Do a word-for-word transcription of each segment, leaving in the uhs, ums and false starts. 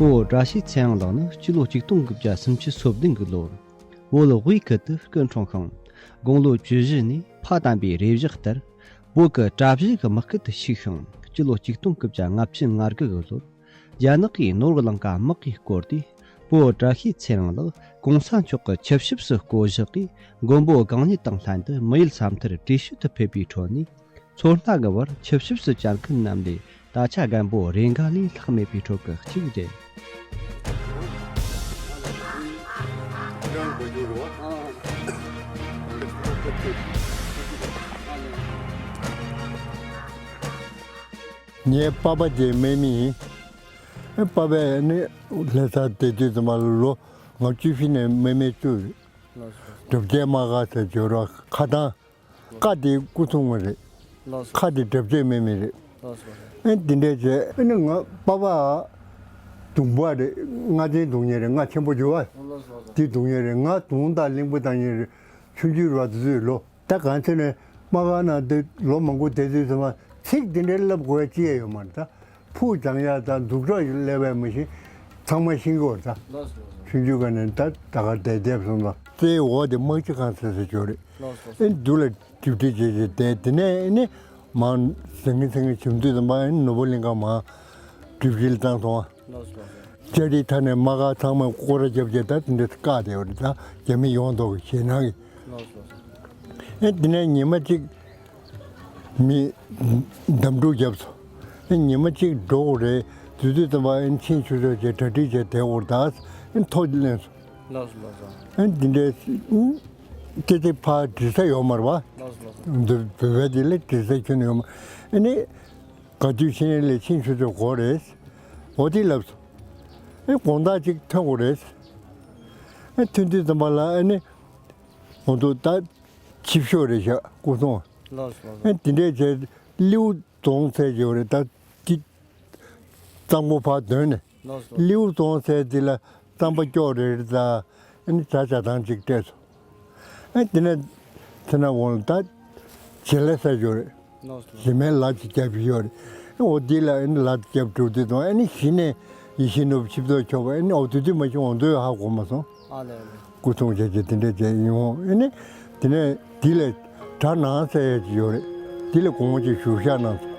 བོད་བཀྲ་ཤིས་ཚེ་དབང་ལགས་ནི་སྤྱི་ལོ་ཆིག་སྟོང་དགུ་བརྒྱ་སུམ་ཅུ་སོ་བདུན་གྱི་ལོར་བོད་དབུས་ཁུལ་དུ་སྐུ་འཁྲུངས་ཤིང་། དགུང་ལོ་བཅུ་བཞི་ནས་ཕ་དམ་པའི་རེ་བཞག་ལྟར་བོད་ཀྱི་གྲྭ་བཞི་གི་དམག་ཁུལ་དུ་ཞུགས་ཤིང་། སྤྱི་ལོ་ཆིག་སྟོང་དགུ་བརྒྱ་ལྔ་བཅུ་ང་དགུ་གི་ལོར་རྒྱ་ནག་གིས་ནོར་བུ་གླིང་ག་དམག་གིས་བསྐོར་ཏེ། བོད་བཀྲ་ཤིས་ཚེ་དབང་ལགས་གོང་ས་མཆོག་གི་ཆིབས་ཞབས་སུ་བསྐོ་བཞག་གིས། མགོན་པོ་གང་ཉིད་དང་ལྷན་དུ་མི་ཡུལ་ས་མཐར་བྲོས་བྱོལ་དུ་ཕེབས་པའི་ཁྲོད་ནས། མཚོ་སྣ་གི་བར་ཆིབས་ཞབས་སུ་བཅར་མཁན་རྣམས་ལས་ད་ཆ་རྒན་པོ་རེ་འགའ་ལས་ལྷག་མེད་པའི་ཁྲོད་ཀྱི་གཅིག་རེད། ངའི་པ་ཕ་དེ་སྨན་མི་ཡིན། པ་ཕས་ནི་ལྷ་སར་བསྡད་དུས་ཙམ་པ་ལོ་ལྔ་བཅུ་ཕྱིན་ནས་སྨན་མི་བཅུ་རེད། ལགས་སོ། གྲུབ་རྒྱལ་དམག་སྒར་ཟེར་བརྗོད་རོགས། ཁ་ཐང་། ཀ་དེ་སྐུ་ཚོང་མ་རེད། ལགས་སོ། ཁ་དེ་གྲབས་ཆེན་མེད་མེད་རེད། ལགས་སོ། ཨེ་འདི་འདྲས་བྱས། ཨེ་ནི་ང་པ་ཕ་དུང་པ་རེད། ང་ཆེན་དུང་ཉེ་རེད། ང་ཆེན་པོ་རྒྱུ་བ། ལགས་སོ། དེ་དུང་ཉེ་རེད། ང་དུང་དང་གླིང་བུ་དང་ཉེ་རེད། ཆུང་ཆུང་ར་དུ་ཚོད་ལོ། ད་གང་ཚེ་ནས་དམག་སྒར་ནང་དེ་ལོ་མང་པོ་བསྡད་དུས་ཙམ་པ་ཚིག་འདི་འདྲའི་ལབ་དགོས་ཡ་ཅི་ཡང་ཡོད་མ་རེད་ད། ཕུགས་བྱང་ཡ་དང་འཛུགས་གྲོགས་ཀླད་པས་མི་ཤེས། ཚང་མ་ཤེས་ཀྱི་ཡོད་རེད་ད། ལགས་སོ། ལགས་སོ། ཆུང་ཆུང་སྒང་ནས་ད་ད་གར་བསྡད་བསྡད་སོང་ཙང་། རྩེའི་འོག་དེ་དམག་སྤྱི་ཁང་ཟེར་ཟེར་ཅིག་ཡོད་རེད། ལགས་སོ། ལགས་སོ། ཨེ་འདུག་ལ་གྲིབ་གྲིབ་བྱས་བྱས་བསྡད། དེ་ནས་ཨེ་ནི་མར་ཟང་ངེ་ཟིང་ངེ་བྱུང་དུས་ཙམ་པ་ཨེ་ནི་ནོར་བུ་གླིང་ག་མར་གྲིབ་གྲིབ་བཏང་སོང་བ། ལགས་སོ། ལགས་སོ། ལྕགས་རིའི་མཐའ་ནས་དམག་སྒར་ཚང་མ་སྐོར་ར་བརྒྱབ་བྱས་ད་དེ་འདྲ་བཀག་བསྡད་ཡོད་རེད་ད། རྒྱ་མི་ཡོང་མདོག་གི་ཞེད་སྣང་གི། ལགས་སོ། ལགས་སོ། ཨེ་དེ་ནས་ཉི་མ་གཅིག་མི་འདམ་འཁྲུག་བརྒྱབ་སོང་། ཨེ་ཉི་མ་གཅིག་འགྲོ་དགོས་རེད། དུས་ཚོད་ཙམ་པ་ཨེ་ཕྱིན་ཆུ་ཚོད་བྱས་གྲ་སྒྲིག་བྱས་བསྡད་དགོས་རེད་ད། ཨེ་ཐོ་ལེན་སོང་། ལགས་སོ། ལགས་སོ། ཨེ་འདི་འདྲའི་སྐད་ཆ་ཕར་འདྲི་ས་ཡོད་མ་རེད་པ། ལགས་སོ། ལགས་སོ། འདི་བོད་པའི་དེ་ལས་འདྲི་ས་ཁྱོན་ནས་ཡོད་མ་རེད། ཨེ་ནི་ག་དུས་ཕྱིན་ནས་ལས་ཕྱིན་ཆུ་ཚོད་འགོར་རེད། འོ་དེ་ལབ་སོང་། ཨེ་དགོང་དག་ཅིག་ཐོན་དགོས་རེད། ཨེ་ཐོན་དུས་ཙམ་པ་ལ་ཨེ་ནི་འོ་འདུག་ད་ཆིབས་ཞབས་རེད་ཤག་སྐུ་སྲུང་། ལགས་སོ། ལགས་སོ། ཨེ་དེ་འདྲས་བྱས་ལིའུ་རྫོང་ཚལ་ཡོད་རེད་ད། དེ་གཙང་པོ་ཕར་དོན་ནས། ལགས་སོ། ལིའུ་རྫོང་ཚལ་དེ་ལ་རྩམ་པ་སྐྱོག་རེ་རེ་དང་ཨ་ནི་བྱ་བྱ་ཐང་ཅིག་སྤྲད་སོང་། ཨ་དེ་ནས་དེ་ན་འོང་ལ་ད་བྱེ་ལ་ཟ་རྒྱུ་རེད། ལགས་སོ། བྱེ་མའི་ལ་ཅིག་བརྒྱབ་ཀྱི་ཡོད་རེད། ཨ་འོ་དེ་ལ་ཨ་ནི་ལ་བརྒྱབ་འགྲོ་དུས་དང་ཨ་ནི་གཞི་ནས་ཡིད་བཞིན་ནོར་བུ་ཆིབས་བསྒྱུར་མཆོག་པ་ཨ་ནི་འོ་དེ་དུས་མ་བྱུང་འོང་དུས་ཧ་གོ་མ་སོང་། ཨ་ལས་ཨ་ལས། སྐུ་ཐུང་བྱས་བྱས་དེ་འདྲས་བྱས་ཡོང་། ཨ་ནི་དེ་ནས་དེ་ལས་གྲྭ་ནང་ཟེར་ཡས་ཅིག་ཡོད་རེད། དེ་ལ་དགོང་མོ་ཅིག་བཞུགས་ཤག་གནང་སོང་།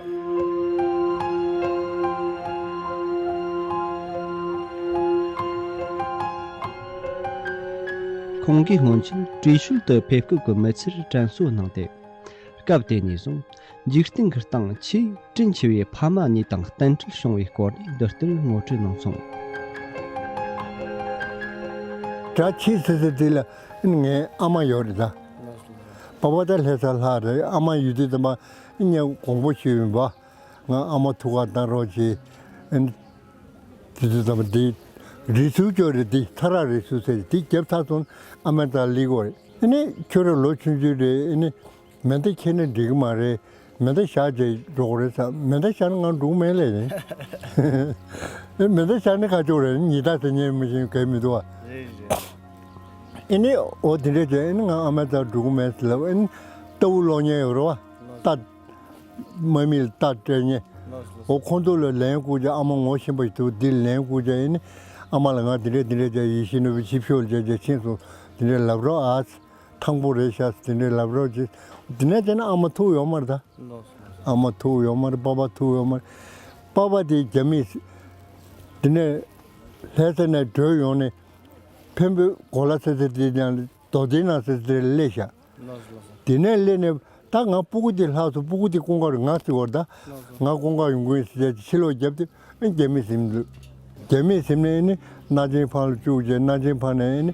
ཁོང་གིས་སྔོན་ཆད་བྲོས་བྱོལ་དུ་ཕེབས་སྐབས་ཀྱི་མི་ཚེར་དྲན་གསོ་གནང་སྟེ། སྐབས་དེ་ནས་བཟུང་འཇིག་རྟེན་གྱི་སྟེང་ཆེས་དྲིན་ཆེ་བའི་ཕ་མ་གཉིས་དང་བསྟུན་གྲོས་བྱུང་བའི་སྐོར་ནས་འདི་ལྟར་ངོ་སྤྲོད་གནང་སོང་། གྲྭ་ཆེ་ཟེར་ཟེར་དེ་ལ་ངའི་ཨ་མ་ཡོད་རེད་ད། པ་ཕ་ད་ལྷ་ས་ལྷག་རེད། ཨ་མ་ཡོད་དུས་ཙམ་པ་ངས་དགོངས་པ་ཞུས་ཡིན་པ། ང་ཨ་མ་ཐུགས་ཁུར་བཏང་རོགས་བྱེད། དེ་དུས་ཙམ་པ་དེ་རིགས་ཚུལ་སྐྱོ་རེད། དེ་ཐ་རག་རིགས་ཚུལ་ཟེར་དེ་རྒྱབ་ཚར་སོང་། ཨ་མའི་རྩར་སླེབས་ཀྱི་ཡོད་རེད། ཨ་ནི་ཁྱོད་རང་ལོ་ཆུང་ཆུང་རེད། ཨ་ནི་མེ་མདའ་འཁྱེར་ན་འགྲིག་གི་མ་རེད། མེ་མདའ་བཞག་བྱས་འགྲོ་དགོས་རེད་ཟེར། མེ་མདའ་བཞག་ན་ང་འགྲོ་གི་མེད་ལབ་ཡིན། མེ་མདའ་བཞག་ན་ག་ཅོག་རེད། ཉི་ཟླ་ཟེར་མཁན་མི་ཤེས་གལ་མི་འདུག་བ། རེད་རེད། ཨ་ནི་འོ་དེ་འདྲས་བྱས་ཨ་ནི་ང་ཨ་མའི་རྩར་འགྲོ་གི་མེད་ཟེར་ལབ། ཨ་ནི་རྟ་ཕོ་སློག་མཁན་ཡོད་རེད་བ། རྟ། དམག་མི་ལ་རྟ་སྤྲད་མཁན། ལགས་སོ། འོ་ཁོང་ཚོ་ལ་ལན་བསྐུར་བྱས། ཨ་མ་ངོ་ཤེས་པ་ཞིག་འདུག་འདི་ལན་བསྐུར་བྱས། ཨ་ནི་ཨ་མ་ལ་ང་འདི་འདྲས་འདི་འདྲས་བྱས་ཡིད་བཞིན་ནོར་བུ་ཆིབས་ཞབས་ལ་བྱས་བྱས་ཕྱིན་སོང་འདི་འདྲས་ལབ་རོགས་ཨ། ཐང་པོ་རེད་ཤག་དེ་འདྲས་ལབ་རོགས་བྱེད། དེ་ནས་བྱས་ན་ཨ་མ་ཐུག་ཡོད་མ་རེད་ད། ལགས་སོ། ཨ་མ་ཐུག་ཡོད་མ་རེད། པ་ཕ་ཐུག་ཡོད་མ་རེད། པ་ཕ་དེ་རྒྱ་མི། དེ་ནས་ལྷ་ས་ནས་བྲོས་ཡོང་ནས་འཕན་པོའི་གོ་ལ་ཟེར་ཟེར་དེ་ནང་རྡོ་སྡེ་ནང་ཟེར་ཟེར་སླེབས་ཤག། ལགས་སོ། ལགས་སོ། དེ་ནས་སླེབས་ནས་ད་ང་སྤུ་གུ་དེ་ལྷག་སོང་། སྤུ་གུ་དེ་ཀུན་དགའ་རུ་ང་བརྩི་བར་ད། ལགས་སོ། ང་ཀུན་དགའ་ཡོང་གི་ཡིན་ཟེར་ཕྱི་ལོགས་བརྒྱབ་དུས་རྒྱ་མི་ཟིན་འདུག་རྒྱ་མི་ཟིན་ནས་ནི་སྣ་ཆེན་ཕང་ལ་བཅུག་བྱས། སྣ་ཆེན་ཕང་ནས་ནི་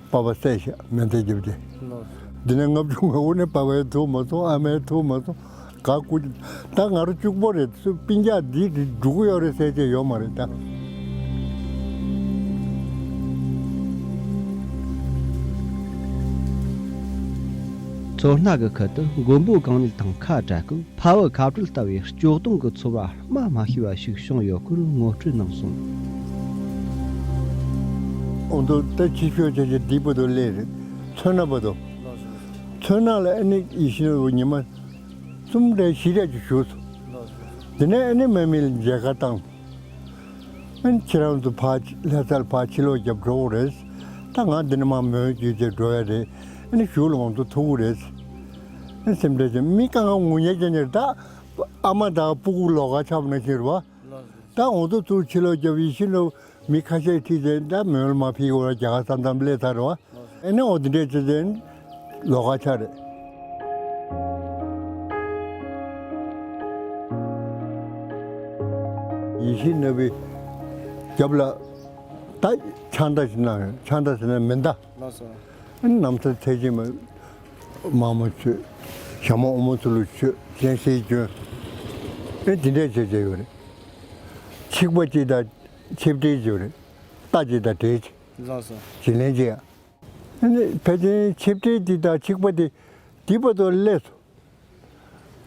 པ་ཕ་བསད་ཤག་མེ་མདའ་བརྒྱབ་བྱས། ལགས་སོ། འདི་ནས་ལྔ་བཅུ་ང་དགུ་ནས་པ་ཕའི་ཐུག་མ་སོང་། ཨ་མའི་ཐུག་མ་སོང་། ག་སྐུ། ད་ང་རང་གཅིག་པོ་རེད། སུ་སྤུན་ཀྱག་འདི་འདི་འགྲོ་གི་ཡོད་རེད་ཟེར་བྱས་ཡོད་མ་རེད་ད། མཚོ་སྣ་གི་ཁུལ་དུ་མགོན་པོ་གང་ཉིད་དང་ཁ་བྲལ་སྐབས། ཕ་བུ་ཁ་བྲལ་ལྟ་བུའི་སྐྱོ་གདུང་གི་ཚོར་བ་སྨྲ་མ་ཤེས་པ་ཞིག་བྱུང་ཡོད་སྐོར་ངོ་སྤྲོད་གནང་སོང་། འོ་འདུག་ད་ཆིབས་ཞབས་བྱས་བྱས་འདི་བར་དུ་སླེབས་རེད། མཚོ་སྣ་བར་དུ། མཚོ་སྣ་ལ་ཨ་ནི་ཡིད་བཞིན་ནོར་བུ་ཉི་མ་གསུམ་རེ་བཞི་རེ་ཅིག་བཞུགས་སོང་། དེ་ནས་ཨ་ནི་དམག་མི་ལ་མཇལ་ཁ་བཏང་། ཨན་ཁྱེད་རང་ཚོ་ཕར་ལྷ་སར་ཕར་ཕྱི་ལོགས་རྒྱབ་འགྲོ་དགོས་རེད། ད་ང་འདི་ནས་མར་མོན་བརྒྱུད་དེ་འགྲོ་ཡ་རེད། ཨན་གཞུག་ལ་ང་ཚོ་ཐུག་གི་རེད། ཨན་སེམས་ཁྲལ་བྱེད་མི་དཀའ་ངལ་ངུ་ཉལ་བྱེད་ཉལ་ད། ཨ་མ་དང་སྤུ་གུ་ལོགས་ཀ་ཆགས་པ་ནང་བཞིན་རེད་བ། ད་ང་ཚོ་ཚུར་ཕྱི་ལོགས་རྒྱབ་ཡིད་བཞིན་ནོར་བུ་མི་ཁ་ཤས་ཁྲིད་དེ་ད་མོན་ལ་མར་ཕྱིན་དགོས་ར། རྒྱ་གར་ས་མཚམས་སླེབས་ཚར་རེད་བ། ཨེ་ནས་འོ་དེ་འདྲས་བྱས་ཏེ་ལོགས་ཀ་ཆགས་རེད། ཡིད་བཞིན་ནོར་བུའི་རྒྱབ་ལ་ད་ཕྱག་མདའ་ཞིག་གནང་ཡོད། ཕྱག་མདའ་ཟེར་ན་མེ་མདའ། ལགས་སོ། ཨེ་ནས་ན་བཟའ་ཚད་ཅན་མ་དམར་མོ་མཆོད། ཞྭ་མོ་འོ་མ་ཚུ་ལུ་མཆོད། སྤྱན་གཟིགས་གྱོན། ཨེ་དེ་འདྲས་བྱས་བྱས་ཡོད་རེད། ཆིག་པ་གཅིག་དང་ཆིབས་ཏེ་ཡོད་རེད། རྟ་གཅིག་དང་བྲེ་གཅིག་ལགས་སོ། བྱིན་ལེན་གཅིག་ཡ། ཨ་ནི་ཕལ་ཆེར་ཆིབས་ཏེ་འདི་དང་ཆིག་པ་འདི་འདི་བར་དུ་སླེབས་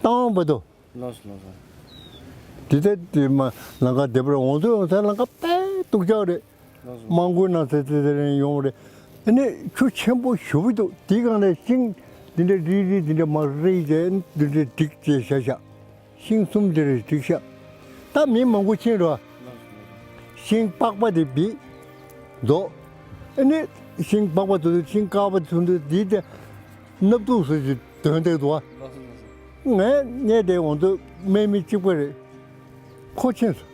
སོང་། རྟ་དབང་བར་དུ། ལགས་སོ་ལགས་སོ། འདི་ལྟར་འདི་མ་ལམ་ཁ་བདེ་པོར་འོང་དུས་འོང་ས་ལམ་ཁ་དཔེ་སྡུག་ཅག་རེད། ལགས་སོ། དམག་འགུལ་གནང་ས་དེ་དེ་རིང་ཡོང་བ་རེད། ཨ་ནི་ཆུ་ཆེན་པོ་ཞེ་པོ་འདུག་འདི་སྒང་ནས་ཤིང་འདི་འདྲ་རིལ་རིལ་འདི་འདྲ་མར་རིལ་བྱས་འདི་འདྲ་སྒྲིག་བྱས་བཞག་བཞག་ཤིང་གསུམ་དེ་རེ་སྒྲིག་ཤག་ད་མི་མང་པོ་ཕྱིན་རོ། ཤིང་པགས་པ་དེ་བིས་འདུག་ཨ་ནི་ཤིང་པགས་པ་དེ་ཚོ་ཤིང་དཀར་པོ་ཚུན་དུ་བིས་ཏེ་སྣབས་ཐུག་སུ་ཞིག་འདོན་བསྡད་འདུག་ངས་བརྙས་ཏེ་འོང་དུས་སྨན་མི་གཅིག་པ་རེད། ཁོ་ཕྱིན་སོང་།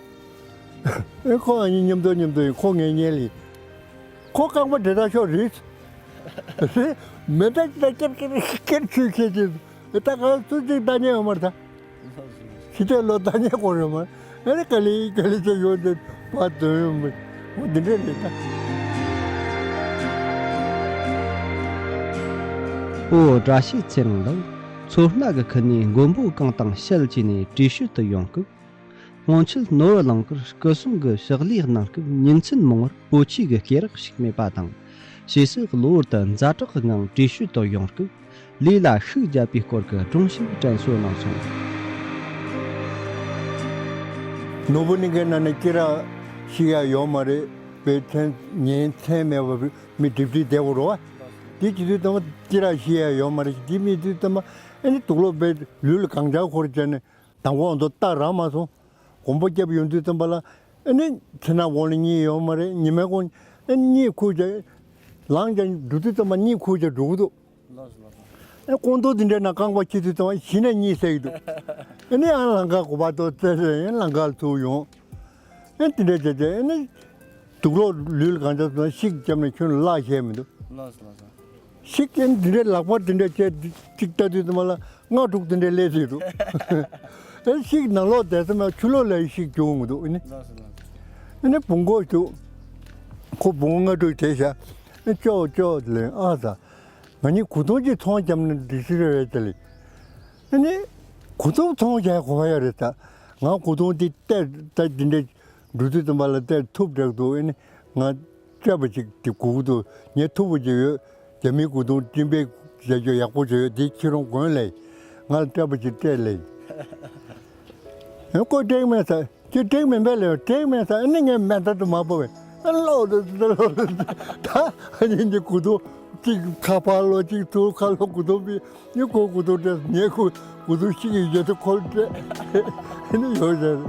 ཨེ་ཁོ་ཨ་ནི་མཉམ་དུ་མཉམ་དུ་ཡིན། ཁོ་ངའི་གཉེན་ལ་ཡིན། ཁོ་རྐང་པ་འདྲེད་ད་ཤོག་རེད། རེད། མེ་མདའ་ཅི་ད་ཀེར་ཀེར་ཀེར་ཆུ་ཁྱེར་ཅིག་ད་ག་ཚོད་ཅིག་ལྟ་ཉན་ཡོད་མ་རེད་ད། ཕྱི་དྲོ་ལོ་ལྟ་ཉན་དགོས་རེད་མ། ཨ་ནི་ག་ལེ་ག་ལེ་ཅིག་ཡོད་འདི་བ་དོན་ཡོད་མ། འོ་འདི་འདྲས་རེད་ད། ཨོ་བཀྲ་ཤིས་ཚེ་རིང་ལགས། མཚོ་སྣ་གི་ཁུལ་ནས་མགོན་པོ་གང་དང་བཤད་བྱས་ནས་བྲོས་བྱོལ་དུ་ཡོང་སྐབས། སྔོན་ཆད་ནོར་བུ་གླིང་དཀར་སྐུ་སྲུང་གི་ཕྱག་ལས་གནང་སྐབས་ཉིན་མཚན་མང་བར་སྤོ་ཆས་ཀྱི་སྐེ་རགས་ཤིག་མེད་པ་དང་། ཕྱིས་སུ་གློ་བུར་དུ་ཛ་དྲག་གི་ངང་བྲོས་བྱོལ་དུ་ཡོང་སྐབས་ལུས་ལ་ཤུགས་བརྒྱབ་པའི་སྐོར་གྱི་སྒྲུང་ཞིག་དྲན་གསོ་གནང་སོང་། ནོར་བུ་གླིང་གའི་ནང་ནས་སྐེ་རགས་ཤིག་ཡང་ཡོད་མ་རེད་པས། མཚན་ཉིན་མཚན་མེད་པར་མི་སྒྲིབ་སྒྲིབ་བསྡད་དགོས་རེད་བ། དེ་བྱེད་དུས་ཙམ་པ་སྐེ་རགས་ཤིག་ཡང་ཡོད་མ་རེད། དེ་མེད་དུས་ཙམ་པ་ཨ་ནི་དུག་ལོག་པས་ལུས་ལ་གང་ཆག་འཁོར་བྱས་ནས། དང་པོ་འོང་དུ་རྟ་རག་མ་སོང་། གོམ་པ་བརྒྱབ་ཡོང་དུས་ཙམ་པ་ལ་ཨ་ནི་ཚེ་ན་འོང་ལ་གཉིད་ཡོང་མ་རེད། ཉི་མའི་གོང་ཨ་གཉིད་ཁུག་ཅག་ལངས་ཀྱང་འགྲོ་དུས་ཙམ་པ་གཉིད་ཁུག་ཅག་འགྲོ་གི་འདུག་ཨ་ཀོང་ཏོ་འདི་འདྲའི་ནང་རྐང་པ་འཁྱེར་དུས་ཙམ་པ་གཞི་ནས་གཉིད་སད་ཀྱི་འདུག་ཨ་ནི་ཨ་ལང་ཀ་གོ་བ་ཏོ་ཙེ་ཙེ་ཨ་ལང་ཀ་ལ་ཐུག་ཡོང་། ཨ་འདི་འདྲ་བྱས་བྱས་ཨ་ནི་དུག་ལོག་ལུས་ལ་གང་ཆགས་སོང་ཤིག་བརྒྱབ་ནས་ཁྱོན་ལ་བརླག་ཤེས་མི་འདུག་ཤིག་ཅན་འདི་འདྲའི་ལག་པ་འདི་འདྲ་བྱས་གཅིག་ལྟ་དུས་ཙམ་པ་ལ་ལྔ་དྲུག་འདི་འདྲའི་སླེབས་ཡོད་འདུག་ཨེ་ཤིག་ནང་ལོགས་བསྡད་ཙམ་པ་ཆུ་ལོག་ལ་ཤིག་བྱུང་འདུག་ཨེ་ནི། ཨེ་ནི་བུ་མགོ་བྱུག་ཁོ་བུ་མགོ་ལྔ་དྲུག་བྱས་ཤག་ཨེ་ཅོག་ཅོག་ལེན་ཨ་ཙ། ང་གཉིས་གོས་ཐུང་གཅིག་ཚོང་བརྒྱབ་ན་འགྲིག་ཤི་རེད་དེ་ལས། ཨེ་ནི་གོས་ཐུང་ཚོང་བྱས་གོ་བ་ཡོད་རེད་ད། ང་གོས་ཐུང་འདི་སྟེར་ད་འདི་འདྲའི་འགྲོ་དུས་ཙམ་པ་ལ་སྟེར་ཐུབ་དྲག་འདུག་ཨེ་ནི་ང་སྤྲད་པ་ཅིག་དེ་སྒུག་འདུག་ངས་ཐུབ་པ་ཅིག་ཡོད། རྒྱ་མིའི་གོས་ཐུང་སྤྲིན་པའི་བྱ་རྒྱུ་ཡག་པོ་བྱོས་ཡོད་དེ་ཁྱེད་རང་གོན་ལས། ང་ལ་སྤྲད་པ་ཅིག་སྤྲད་ལས། ཨེ་ཁོ་སྤྲད་མེད་ས་ཁྱེད་སྤྲད་མེད་པས་ལས་སྤྲད་མེད་ས་ཨེ་ནི་ངས་མེ་མདའ་དུ་མ་སྤོ་བས་ཨ་ལོག་ད་ལོག་ད་ཨ་ནི་འདི་གོས་ཐུང་གཅིག་ཁ་ཕར་ལོག་གཅིག་ཐུར་ཁ་ལོག་གོས་ཐུང་པི། ངས་ཁོ་གོས་ཐུང་སྤྲད། ངས་ཁོ་གོས་ཐུང་ཤིག་གི་ཡོད་དུ་ཁོ་ལ་སྤྲད། ཨ་ནི་ཡོད་ཟེར།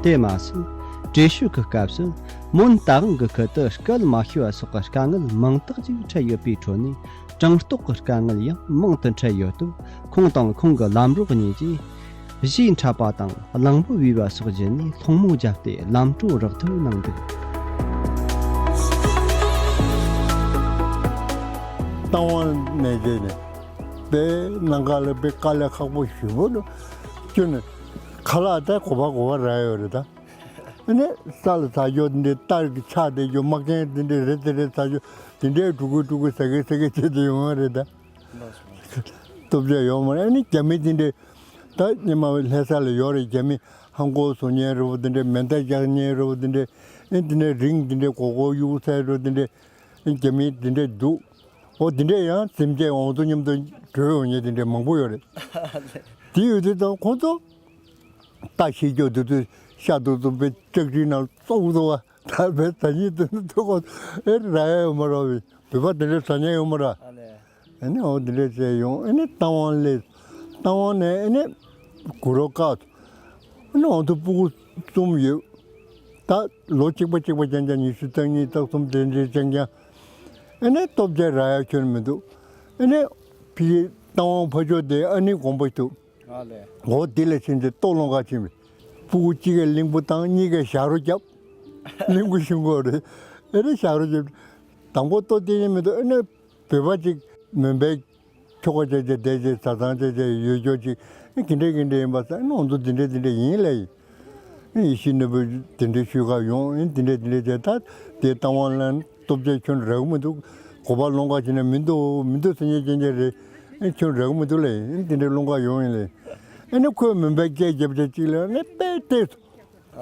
དེ་མ་ཟད། བྲོས་བྱོལ་གྱི་སྐབས་སུ་མོན་རྟ་དབང་གི་ཁུལ་དུ་སྐད་མ་ཤེས་པ་སོགས་ཀྱི་དཀའ་ངལ་མང་དག་ཅིག་འཕྲད་ཡོད་པའི་ཁྲོད་ནས། གྲངས་ཐོ་གི་དཀའ་ངལ་ཡང་མང་དུ་འཕྲད་ཡོད་སྟབས། ཁོང་དང་ཁོང་གི་ལམ་གྲོགས་གཉིས་ཀྱིས་གཞས་འཁྲབ་པ་དང་གླང་པོ་བུས་པ་སོགས་བརྒྱུད་ནས་སློང་མོ་བརྒྱབ་སྟེ་ལམ་གྲོ་རག་ཐབས་གནང་འདུག་རྟ་དབང་ནས་བྱས་ནས་དཔེ་ནང་ཁ་ལ་དཔེ་དཀའ་ལས་ཁག་པོ་ཞེ་པོ་འདུག་ཁྱོད་ནི་ཁ་ལག་དེ་གོ་བ་གོ་བ་རག་ཡོད་རེད་ད། ཨ་ནི་ས་ལ་ཟ་རྒྱུ་འདི་རྟ་གི་ཆག་དེ་རྒྱུ་དམག་ཆེན་དེ་འདྲས་རེད་དེ་རེད་ཟ་རྒྱུ་དེ་འདྲས་འགྲོ་གི་འགྲོ་གི་ཟ་གི་ཟ་གི་བྱེད་དུ་ཡོང་བ་རེད་ད། སྟོབས་ཆེ་ཡོད་མ་རེད། ཨ་ནི་རྒྱ་མི་དེ་འདྲས་ད་སྙེ་མ་ལྷ་ས་ལ་ཡོད་རེད། རྒྱ་མི་ཧང་གོ་བཟོ་མཁན་རེད་བ། དེ་འདྲས་མེ་མདའ་རྒྱག་མཁན་རེད་བ། དེ་འདྲས་ཨ་ནི་དེ་འདྲས་རིང་དེ་འདྲས་གོ་གོ་གཡུག་ས་རེད་བ། དེ་འདྲས་ཨ་ནི་རྒྱ་མི་དེ་འདྲས་འདུག་འོ་དེ་འདྲས་ཡང་འཛེམ་བྱས་འོང་ཚོ་མཉམ་དུ་བྲོས་ཡོང་མཁན་དེ་འདྲས་མང་པོ་ཡོད་རེད། དེ་ཡོད་དུས་ད་ཁོང་ཚོ། རྟ་ཤི་རྒྱུ་དེ་ཚོས་ཤ་དུག་དུག་པའི་ལྕགས་ཁྲིའི་ནང་བཙོག་འདུག་བ། ད་བས་ད་ཉིད་དུ་ནི་ཐུག་གོ་ཨེ་ར་ཡ་ཡོད་མ་ར་བས་བོད་པ་དེ་འདྲའི་ཟ་ཉན་ཡོད་མ་ར། ཨ་ནེ། ཨ་ནི་འོ་འདི་འདྲས་བྱས་ཡོང་། ཨ་ནི་རྟ་དབང་སླེབས། རྟ་དབང་ནས་ཨ་ནི་གུ་རུ་བཀག་ཏུ། ཨ་ནི་འོང་དུ་སྤུ་གུ་གསུམ་ཡོད། ད་ལོ་གཅིག་པ་གཅིག་པ་རྐྱང་རྐྱང་། ཉི་ཤུ་རྩ་གཉིས་རྩ་གསུམ་དེ་འདྲའི་རྐྱང་རྐྱང་། ཨ་ནི་སྟོབས་ཆེ་རག་ཡ་ཁྱོན་མི་འདུག། ཨ་ནི་ཕི་རྟ་དབང་ཕ་ཕྱོགས་དེ་ཨ་ནི་དགོན་པ་འདུག། ཨ་ལས། འོ་དེ་ལ་ཕྱིན་ཏེ་ལྟོ་སློང་ག་ཕྱིན་པས། སྤུ་གུ་གཅིག་གིས་གླིང་བུ་བཏང་། གཉིས་ཀས་ཞབས་བྲོ་བརྒྱབ། གླིང་བུ་ཞུ་དགོས་རེད། ཨེ་རེད། ཞབས་བྲོ་བརྒྱབ། དང་པོ་ལྟོ་སྟེར་ཡས་མི་འདུག། ཨེ་ནས་བོད་པ་གཅིག་མོན་པའི་ཁྱོ་ག་བྱས་བྱས་བསྡད་བྱས་བཟའ་ཚང་བྱས་བྱས་ཡོད་ཆོག་ཅིག། ཨེ་ག་འདྲས་ག་འདྲས་ཡིན་པ་ཟེར། ཨེ་ནས་འོང་དུ་འདི་འདྲས་འདི་འདྲས་ཡིན་ལབ་ཡིན། ཨེ་ཡེ་ཤེས་ནོར་བུས་དེ་འདྲས་ཞུས་ག་ཡོང་། ཨེ་འདི་འདྲས་འདི་འདྲས་བྱས། ད་དེ་རྟ་དབང་ལ་སྟོབས་ཆེ་ཁྱོན་རག་གི་མི་འདུག། གོ་པ་སློང་ག་ཕྱིན་ན་མི་འདུག། མི་འདུག་ཟེར་མཁན་རྐྱང་རྐྱང་རེད། ཨེ་ཁྱོན་རག་གི་མི་འདུག་ལབ་ཡིན། ཨེ་འདི་འདྲས་སློང་ག་ཡོང་ཡིན་ལབ་ཡིན། ཨེ་ནས་ཁོས་མོན་པའི་སྐད་རྒྱབ་བྱས་གཅིག་ལ་ནི་དཔེ་བལྟས་སོང་།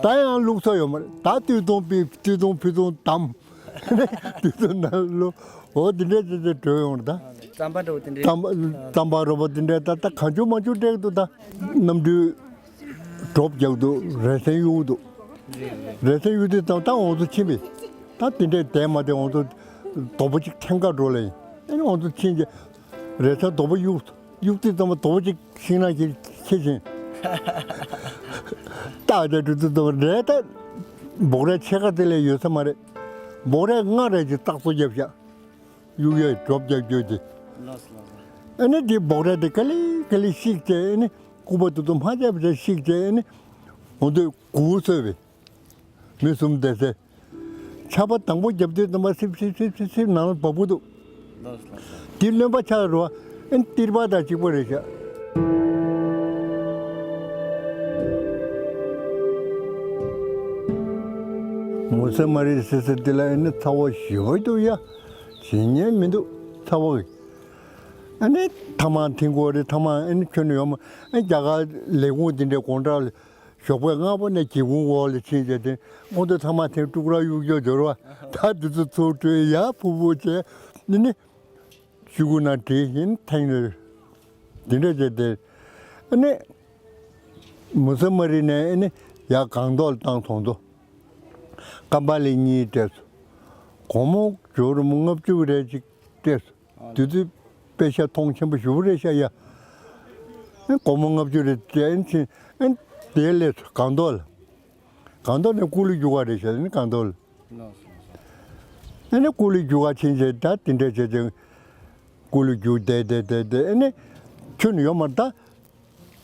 ད་ཡང་ལུགས་སྲོལ་ཡོད་མ་རེད། ད་སྟོད་ཐུང་ཕུ། སྟོད་ཐུང་ཕུ་ཐུང་དམ། སྟོད་ཐུང་ནང་ལོ། འོ་འདི་འདྲས་བྱས་བྱས་བྲོས་ཡོང་རེད་ད། རྩམ་པ་འདྲ་བོ་དེ་འདྲས། རྩམ་པ་རྩམ་པ་རོ་པ་འདི་འདྲས། ད་ད་གང་བྱུང་མང་བྱུང་སྤྲད་འདུག། ད་གནམ་གྲུས་གྲོགས་རྒྱག་འདུག། རེ་སེང་གཡུག་འདུག། རེ་སེང་གཡུག་དུས་ཙམ་ད་འོང་དུ་ཕྱིན་པས། ད་དེ་འདྲས་བསྡད་མ་བསྡད་འོང་དུ་རྡོག་པོ་གཅིག་འཐེན་ག་འགྲོ་ལབ་ཡིན། ཨ་ནི་འོང་དུ་ཕྱིན་རྗེས་རེ་སེང་རྡོག་པོ་གཡུག་གཡུག་དུས་ཙམ་པ་རྡོག་པོ་གཅིག་ཤིང་ནགས་ཀྱི་ཁྱེར་ཕྱིན། ཏག་ཏག་འགྲོ་དུས་ཙམ་པ་རེད། ད་འབོག་རས་ཕྱེད་ཀ་དེ་ལས་ཡོད་ས་མ་རེད། འབོག་རས་ལྔ་རེ་ཅིག་ཏག་ཏག་བརྒྱབ་བཞག། གཡུག་ཡས་གྲོགས་རྒྱག་རྒྱུ་དེ། ལགས་སོ་ལགས་སོ། ཨ་ནི་དེ་འབོག་རས་དེ་ག་ལེ་ག་ལེ་བཤིག་བྱས། ཨ་ནི་སྐུད་པ་དེ་ཚོ་མ་བརྒྱབ་བྱས་བཤིག་བྱས། ཨ་ནི་འོང་དུས་གུར་བཟོས་པས། མི་གསུམ་བསྡད་སའི། ཆར་པ་དང་པོ་བརྒྱབ་དུས་ཙམ་པ་སིབ་སིབ་སིབ་སིབ་སིབ་ནང་ལ་བབས་ཀྱི་འདུག། ལགས་སོ་ལགས་སོ། དེ་རློན་པ་ཆགས་རེད་པ། ཨེ་ཏིར་པ་དང་གཅིག་པ་རེད་ཤག། མུ་ས་མ་རི་ཟེར་ས་དེ་ལ་ཨེ་ནི་ཚ་བ་ཞེ་པོ་འདུག་ཡ། བྱེད་ཉན་མི་འདུག་ཚ་བ་གི། ཨེ་ནི་ཐ་མག་འཐེན་དགོས་རེད། ཐ་མག་ཨེ་ནི་ཁྱོན་ནས་ཡོད་མ། ཨེ་རྒྱ་གར་ལས་ཁུངས་དེ་འདྲའི་དགོང་དག་ལ་ཞོགས་པ་སྔ་པོ་ནས་སྒེའུ་ཁུང་འོག་ལ་ཕྱིན་བྱས་ཏེ་ཁོང་ཚོ་ཐ་མག་འཐེན། ཀྲུག་ར་གཡུག་གཡུག་འབྱོར་བ། ད་དེ་ཚོ་ཚུར་སྤྲོད། ཡར་ཕུབ་ཕུབ་བྱས། ཨེ་ནི་ཤོག་གུ་ནང་བྲིས་ཡིན། འཐེན་ནས་འདི་འདྲ་བྱས་ཏེ། ཨ་ནི་མུ་ས་མ་རི་ནས་ཨ་ནི་ཡར་སྒང་ཏོག་ལ་བཏང་སོང་དོ། ཀམ་པ་ལི་གཉིས་སྤྲད་སོང་། སྒོར་མོ་ཇོ་རུ་མོ་ལྔ་བཅུ་རེ་ཅིག་སྤྲད་སོང་། དེ་དུས་པེ་ཤ་མཐོང་ཆེན་པོ་ཞེ་པོ་རེད་ཤག་ཡ། ཨེ་སྒོར་མོ་ལྔ་བཅུ་རེ་སྤྲད་ཕྱིན། ཨེ་དེ་སླེབས་སོང་སྒང་ཏོག་ལ། སྒང་ཏོག་ནས་ཀུ་ལུ་རྒྱུག་ག་རེད་ཤག། ཨེ་སྒང་ཏོག་ལ། ཨེ་ནས་ཀུ་ལུ་རྒྱུག་ག་ཕྱིན་བྱས། ད་དེ་འདྲ་བྱས་བྱས་ཀུ་ལུ་རྒྱུག་བསྡད་བསྡད་བསྡད་བསྡད། ཨེ་ནས་ཁྱོན་ནས་ཡོད་མ་རེད་ད།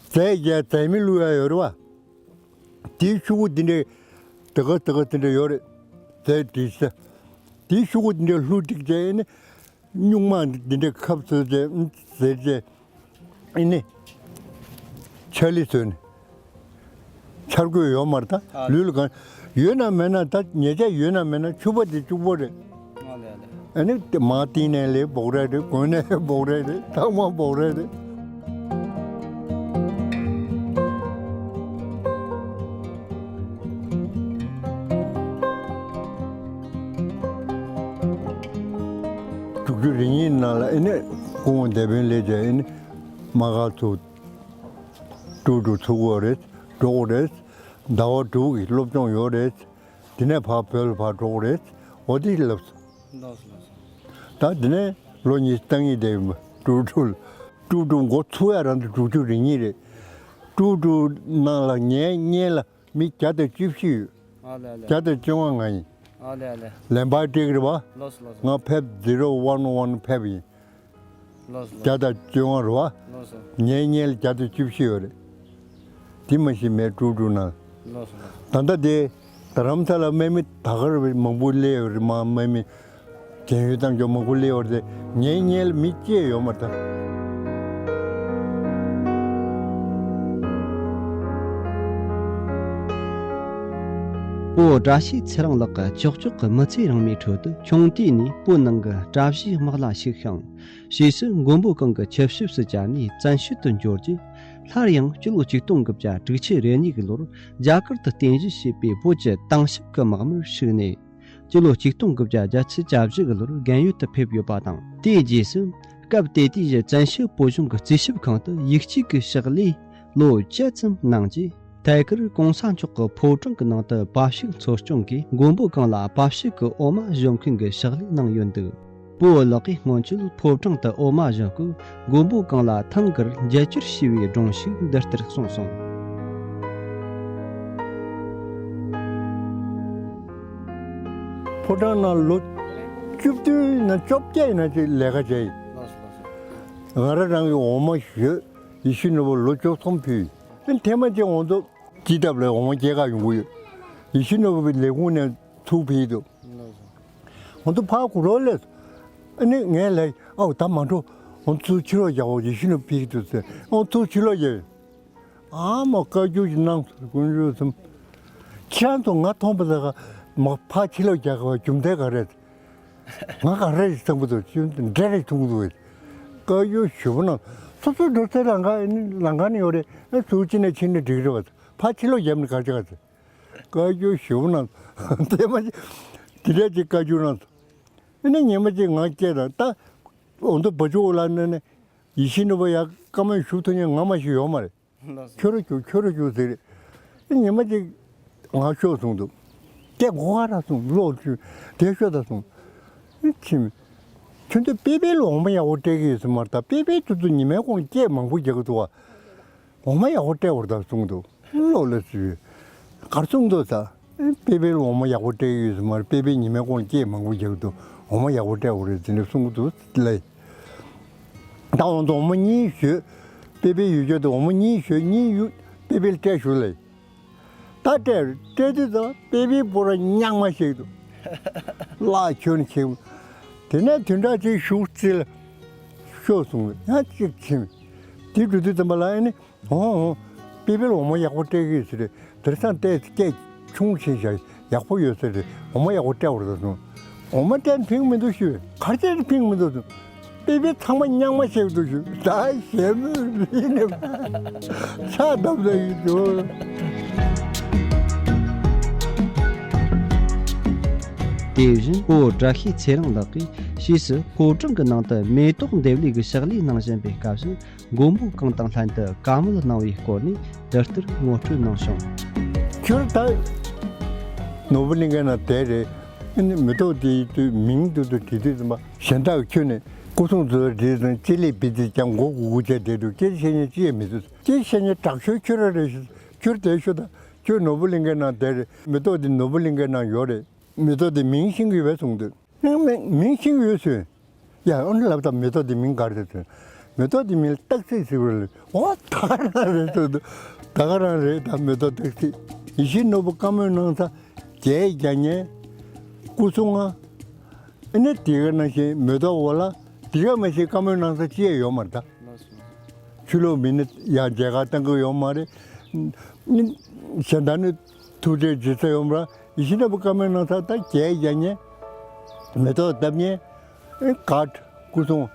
རྫས་རྒྱག་རྫས་མེ་བླུག་ཡ་ཡོད་རེད་པ། དེའི་ཤོག་གུ་འདི་འདྲའི་དེ་ག་དེ་ག་དེ་འདྲ་ཡོད་རེད། རྫས་བྲིས་ས། དེའི་ཤོག་གུ་འདི་འདྲ་བླུགས་ཏེ་བྱས་ནས་སྨྱུག་མ་འདི་འདྲ་ཁབ་བཟོས་བྱས་ཟེར་བྱས། ཨེ་ནི་ཆ་ལི་བཟོས་ནས། འཆར་འགོད་ཡོད་མ་རེད་ད། ཨ། ལུས་ལ་གང་ཡོད་ན་མེད་ན། ད་ཉེས་ཆད་ཡོད་ན་མེད་ན་ཕྱུ་པ་དེ་ཕྱུག་པོ་རེད། ཨ་ལས་ཨ་ལས། ཨ་ནི་དེ་མར་སྟེང་ནས་ལས་འབོག་རས་རེད། གོང་ནས་འབོག་རས་རེད། ཐ་མག་འབོག་རས་རེད། དྲུག་ཅུ་རེ་གཉིས་ནང་ལ་ཨེ་ནས་སྐུ་ངོ་བདེ་དཔོན་སླེབས་བྱས། ཨེ་ནས་མ་ག་ཚུགས། ཀྲུག་ཀྲུག་ཚུགས་དགོས་རེད། འགྲོ་དགོས་རེད། ཟླ་བ་དྲུག་གི་སློབ་སྦྱོང་ཡོད་རེད། དེ་ནས་ཕར་བོད་ལ་ཕར་འགྲོ་དགོས་རེད། འོ་དེ་ལབ་སོང་། ལགས་སོ་ལགས་སོ། ད་དེ་ནས་ལོ་ཉི་ཤུ་རྩ་གཉིས་བསྡད་ཡོད་པ། ཀྲུག་ཀྲུག་ལ། ཀྲུག་ཀྲུག་འགོ་ཚུགས་ཡ་རང་དུ་དྲུག་ཅུ་རེ་གཉིས་རེད། ཀྲུག་ཀྲུག་ནང་ལ་ངའི་གཉེན་ལ་མི་བརྒྱ་དང་བཅུ་བཞི་ཡོད། ཨ་ལས་ཨ་ལས། བརྒྱ་དང་བཅོ་ལྔ་ང་ཡིན། ཨ་ལས་ཨ་ལས། ལན་པར་སྤྲད་ཀྱི་རེད་པ། ལགས་སོ་ལགས་སོ། ང་ཕེབས། ཛི་རོ་ཝན་ཝན་ཕེབས་ཡིན། ལགས་སོ་ལགས་སོ། བརྒྱ་དང་བཅོ་ལྔ་རེད་པ། ལགས་སོ། ངའི་གཉེན་ལ་བརྒྱ་དང་བཅུ་བཞི་ཡོད་རེད། དེ་མ་གཞི་མེད། ཀྲུག་ཀྲུག་ནང་། ལགས་སོ་ལགས་སོ། ད་ལྟ་དེ་རྡ་རམ་ས་ལ་དམག་མི་ད་ག་རེ་མང་པོ་སླེབས་ཡོད་རེད། མ་དམག་མི་རྒན་ཡོལ་བཏང་རྒྱུ་མང་པོ་སླེབས་ཡོད་རེད་དེ། ངའི་གཉེན་ལ་མི་གཅིག་ཡོད་མ་རེད་ད། བོད་བཀྲ་ཤིས་ཚེ་རིང་ལགས་ཀྱི་ཀྱོག་ཀྱོག་གི་མི་ཚེ་རིང་མོའི་ཁྲོད་དུ། ཆུང་དུས་ནས་བོད་ནང་གི་བཀྲ་བཞིའི་དམག་ལ་ཞུགས་ཤིང་། ཕྱིས་སུ་མགོན་པོ་གང་གི་ཆིབས་ཞབས་སུ་བཅར་ནས་བཙན་བྱོལ་དུ་འབྱོར་རྗེས། སླར་ཡང་སྤྱི་ལོ་ཆིག་སྟོང་དགུ་བརྒྱ་དྲུག་ཅུ་རེ་གཉིས་ཀྱི་ལོར་རྒྱ་གར་དུ་རྟེན་གཞི་བྱས་པའི་བོད་ཀྱི་དེང་ཞབས་ཀྱི་དམག་མིར་ཞུགས་ནས། སྤྱི་ལོ་ཆིག་སྟོང་དགུ་བརྒྱ་བརྒྱད་ཅུ་གྱ་བཞི་གི་ལོར་རྒན་ཡོལ་དུ་ཕེབས་ཡོད་པ་དང་། དེའི་རྗེས་སུ་སྐབས་དེ་དུས་ཀྱི་བཙན་བྱོལ་བོད་གཞུང་གི་རྩིས་ཞིབ་ཁང་དུ་ཡིག་གཅིག་གི་ཕྱག་ལས་ལོ་བཅུ་ཙམ་གནང་རྗེས། ཐད་ཀར་གོང་ས་མཆོག་གི་ཕོ་བྲང་གི་ནང་དུ་བབས་ཤིག་འཚོ་སྐྱོང་གིས། མགོན་པོ་གང་ལ་བབས་ཤིག་གི་འོ་མ་བཞོ་མཁན་གྱི་ཕྱག་ལས་གནང་ཡོད་འདུག། སྤོ་བོ་ལགས་ཀྱིས་སྔོན་ཆད་ཕོ་བྲང་དུ་འོ་མ་བཞོན་སྐབས། མགོན་པོ་གང་ལ་ཐང་དཀར་འཇལ་བཅུར་ཞེས་པའི་སྒྲུང་ཞིག་འདི་ལྟར་གསུངས་སོང་། ཕོ་བྲང་ནང་ལོ་བཅུ་བདུན་ན་བཅོ་བརྒྱད་ཡིན་ན་ཅིག་ལས་ཀ་བྱས་ཡིན། ང་རང་རང་གི་འོ་མ་བཞོས། ཡིད་བཞིན་ནོར་བུ་ལོ་བཅུ་གསུམ་ཕུལ། ཐེངས་མ་གཅིག་ང་ཚོ་སྤྱི་ཐབ་ལ་འོ་མ་སྐྱེལ་ག་ཡོང་གི་ཡོད། ཡིད་བཞིན་ནོར་བུ་ལས་ཁུངས་ནས་ཚུར་ཕུལ་འདུག་ང་ཚོ་ཕར་གུ་རོ་ལས། ཨ་ནི་ངས་ལབ། ཨའུ་ད་མ་འགྲོ། ང་ཚུར་ཕྱི་ལོགས་རྒྱག་འོ། ཡིད་བཞིན་ནོར་བུ་ཕུལ་འདུག་ཟེར། ང་ཚུར་ཕྱི་ལོགས་རྒྱག་ཨ་མ་བཀའ་བཀྱོན་ཞིག་གནང་སོང་། དཀོན་མཆོག་གསུམ། ཁྱེད་རང་ཚོ་ང་མཐོང་པ་ད་ག་མ་ཕར་ཕྱི་ལོགས་རྒྱག་ག་བ་རྒྱུ་མཚན་ག་རེད། ང་ག་རེ་ཞིག་བསམ་གི་འདུག་ཅི་འདྲ་རེ་མཐོང་གི་འདུག་བཀའ་བཀྱོན་ཞུ་བ་ན་སོ་སོའི་འགྲོ་ཚེ་ལ་ང་ལང་ཀ་ནས་ཡོད་རེད། ཨ་ཚུར་ཅི་ནས་ཕྱིན་ནས་འགྲིག་རེད་བ། ཕར་ཕྱི་ལོགས་རྒྱབ་ནས་ག་རེ་བྱེད་ག་ཚེ། བཀའ་བཀྱོན་ཞུ་བ་ན་དེ་མ་དེ་འདྲ་ཅིག་བཀའ་བཀྱོན་གནང་སོང་། ཨ་ནི་ཉི་མ་ཅིག་ང་སྐད་དང་ད་འོ་འདུག་བ་ཅོ་ལ་ནི་ནི་ཡིད་བཞིན་ནོར་བུ་ཡ་བཀའ་མོལ་ཞུ་ཐུབ་མཁན་ང་མ་ཞིག་ཡོད་མ་རེད། ཁྱོད་རང་རྒྱུགས། ཁྱོད་རང་རྒྱུགས་ཟེར། ཉི་མ་གཅིག་ང་ཤོག་གསུངས་འདུག་སྐད་གོ་ག་ར་གསུངས། ལོག་ཅུ་དེ་ཤོག་ད་གསུངས། ཁྱིམ། ཁྱོད་ཚོ་པེ་པེ་ལ་འོ་མ་ཡག་པོ་སྤྲད་ཀྱི་ཡོད་ཟེར་མ་རེད། ད་པེ་པེ་ཚོ་ཚོ་ཉི་མའི་གོང་སྐད་མང་པོ་རྒྱག་གི་འདུག་བ། འོ་མ་ཡག་པོ་སྤྲད་པ་རེད་ད་གསུངས་འདུག་ལོག་ལ་ཅུ། གར་སོང་འདུག་ས། པེ་པེ་ལ་འོ་མ་ཡག་པོ་སྤྲད་ཡོད་ཟེར་མ་རེད། པེ་པེ་ཉི་མའི་གོང་སྐད་མང་པོ་རྒྱག་འདུག་འོ་མ་ཡག་པོ་སྤྲད་པ་རེད་ཟེར་ནས་གསུང་གི་འདུག་ལེ། ད་འོ་འདུག་འོ་མ་གཉིས་བཞོས། པེ་པེ་ཡོད་རྒྱུ་དེ་འོ་མ་གཉིས་བཞོས། གཉིས་ཡུ་པེ་པེ་ལ་སྤྲད་ཞུ་ལེ། ད་སྤྲད་སྤྲད་དུས་ད་པེ་པེ་པོ་ར་རྙང་མ་ཞིག་འདུག་ལག་ཁྱོན་ཁྱིམ། དེ་ནས་དུས་འདྲ་ཅིག་ཞུགས་རྩིས་ལ་ཤོག་གསུངས། ཡང་གཅིག་ཁྱིམ། དེ་འགྲོ་དུས་ཙམ་པ་ལ་ཨ་ནི། འོང་འོང་། པེ་པེ་ལ་འོ་མ་ཡག་པོ་སྤྲད་ཀྱི་ཡོད་ཟེར་རེད། དེང་སང་ལྟས་སྐད་ཆུང་ཕྱིན་བཞག་ཡག་པོ་ཡོད་ཟེར་རེད། འོ་མ་ཡག་པོ་སྤྲད་པ་རེད་ད་གསུངས། འོ་མ་སྤྲད་ཕན་གྱི་མི་འདུག་ཞུས། ག་རེ་བྱས་ནས་ཕན་གྱི་མི་འདུག་གསུངས། པེ་པེ་ཚང་མ་རྙང་མ་བྱས་འདུག་ཞུས། ད་ཞེ་མོ་རིག་ནས་ཕྱག་བརྡབ་ལ་ཡིན་འདུག་དེ་བཞིན་སྤོ་བོ་བཀྲ་ཤིས་ཚེ་རིང་ལགས་ཀྱིས་ཕྱིས་སུ་ཕོ་བྲང་གི་ནང་དུ་མེ་ཏོག་འདེབས་ལས་ཀྱི་ཕྱག་ལས་གནང་བཞིན་པའི་སྐབས་སུ། མགོན་པོ་གང་དང་ལྷན་དུ་བཀའ་མོལ་གནང་བའི་སྐོར་ནས་དེ་ལྟར་ངོ་སྤྲོད་གནང་བྱུང་། ཁྱོད་ད་ནོར་བུ་གླིང་གའི་ནང་བསྡད་རེད། ཨ་ནི་མེ་ཏོག་དེའི་དུས་མིང་དུ་དུ་བྲིས་དུས་ཙམ་པ་གཞན་དག་ཁྱོད་ནས་སྐུ་སྲུང་ཚོའི་རྗེས་སུ་ལྕེ་ལེ་བི་ཙི་ཀྱང་མགོ་གུག་གུག་བྱས་བསྡད་འདུག་སྐད་ཆ་བཤད་མཁན་ཅི་ཡང་མི་འདུག་སྐད་ཆ་བཤད་མཁན་དྲག་ཤོས་ཁྱོད་རང་རེད་ཤག་ཁྱོད་བསྡད་ཤོག་ད། ཁྱོད་ནོར་བུ་གླིང་གའི་ནང་བསྡད་རེད། མེ་ཏོག་དེ་ནོར་བུ་གླིང་གའི་ནང་ཡོད་རེད། མེ་ཏོག་དེ་མིང་ཤེས་ཀྱི་ཡོད་པས་གསུངས་འདུག་མིང་མིང་ཤེས་ཀྱི་ཡོད་ཟེར། ཡ་ཨ་ནི་ལབ་དང་མེ་ཏོག་དེ་མིང་ག་རེ་རེད་ཟེར། མེ་ཏོག་དེ་མིང་ལ་སྟག་གཟིག་ཟེར་བ་རེད། འོ་ད་ག་རང་རེད་ཟེར་འདུག་ད་ག་རང་རེད་ད་མེ་ཏོག་སྟག་གཟིག་ཡིད་བཞིན་ནོར་བུ་བཀའ་མོལ་གནང་ས་རྒྱལ་རྒྱ་ཉེ། སྐུ་སྲུང་ང་། ཨ་ནི་དེ་ག་ནང་བཞིན་མེ་ཏོག་འོ་ལ་དེ་ག་མ་ཞིག་བཀའ་མོལ་གནང་ས་ཅི་ཡང་ཡོད་མ་རེད་ད། ཕྱི་ལོགས་མི་ནི་ཡང་མཇལ་ཁ་བཏང་གི་ཡོད་མ་རེད། གཞན་དག་ནི་ཐུགས་རྗེ་གཟིགས་ས་ཡོད་མ་རེད། ཡིད་བཞིན་ནོར་བུ་བཀའ་མོལ་གནང་ས་ད་རྒྱལ་རྒྱ་ཉེ། མེ་ཏོག་བཏབ་ཉེ། ཨེ་གར་སྐུ་སྲུང་།